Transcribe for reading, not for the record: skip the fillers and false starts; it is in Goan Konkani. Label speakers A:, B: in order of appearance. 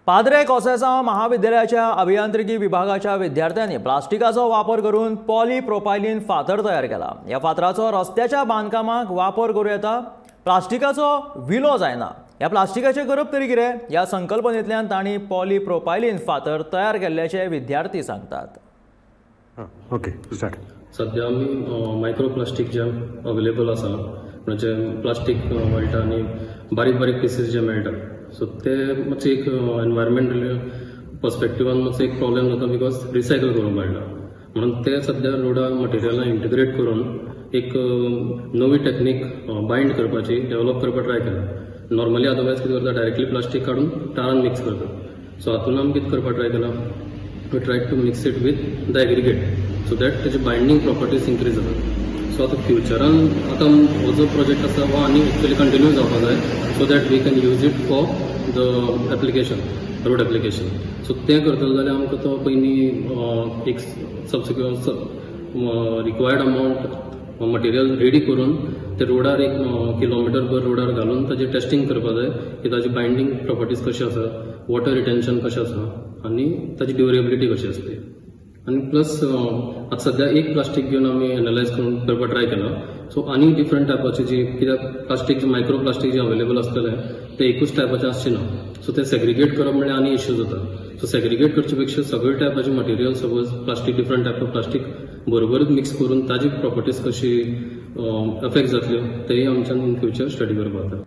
A: पाद्रे कोसेसांव महाविद्यालयाच्या अभियांत्रिकी विभागाच्या विद्यार्थ्यांनी प्लास्टिकाचो वापर करून पॉलीप्रोपायलीन फातर तयार केला. ह्या फातराचो रस्त्याच्या बांदकामाक वापर करूं येता. प्लास्टिकाचो विलो जायना. ह्या प्लास्टिकाचें करप तरी कितें? ह्या संकल्पनेंतल्यान तांणी पॉलीप्रोपायलीन फातर तयार केल्ल्याचे विद्यार्थी सांगतात.
B: Okay, start.
C: सद्या आमी मायक्रो प्लास्टीक जे अवेलेबल आसा, म्हणजे प्लास्टीक मेळटा आनी बारीक बारीक पिसीस जे मेळटा, सो ते मातशे एक एनवायरमेंटल पर्सपेक्टिवान मातसो एक प्रॉब्लेम जाता, because recycle करूंक मेळटा म्हणून ते सद्या रोडा मटेरियलां इंटिग्रेट करून एक नवी टेक्नीक बायंड करपाची डेव्हलप करपाक ट्राय केला. नॉर्मली अदरवायज कितें करता, डायरेक्टली प्लास्टीक काडून टारान मिक्स करता. सो हातून आमी कितें करपाक ट्राय केला, we try to mix it with the aggregate so that तेजे बायंडींग प्रॉपर्टीज इन्क्रीज जातात. सो आतां फ्युचरान आतां हो जो प्रोजेक्ट आसा हो आनी एक्चुअली कंटिन्यू जावपाक जाय, so that we can use it for the application, road application. So तें करतलो जाल्यार आमकां तो पयलीं एक subsequent required amount material ready करून ते रोडार एक किलोमिटर भर रोडार घालून ताजें टेस्टिंग करपा जाय की ताजी बायंडींग प्रॉपर्टीज कश्यो आसा, वॉटर रिटेन्शन कशें आसा आनी ताजी ड्युरेबिलिटी कशी आसली. आनी प्लस आतां सद्या एक प्लास्टीक घेवन आमी एनलायज करून करपाक ट्राय केला. सो आनी डिफरंट टायपाचे जी, कित्याक प्लास्टीक, मायक्रो प्लास्टीक जे अवेलेबल आसतले ते एकूच टायपाचे आसचे ना. सो ते सेग्रिगेट करप म्हणल्यार आनी इश्यू जाता. सो सेग्रिगेट करचे पेक्षा सगळे टायपाचे material, suppose plastic, different type of plastic बरोबरूच मिक्स करून ताजी प्रॉपर्टीज कशी अफेक्ट जातल्यो, तेय आमच्यान इन फ्युचर स्टडी करपाक जाता.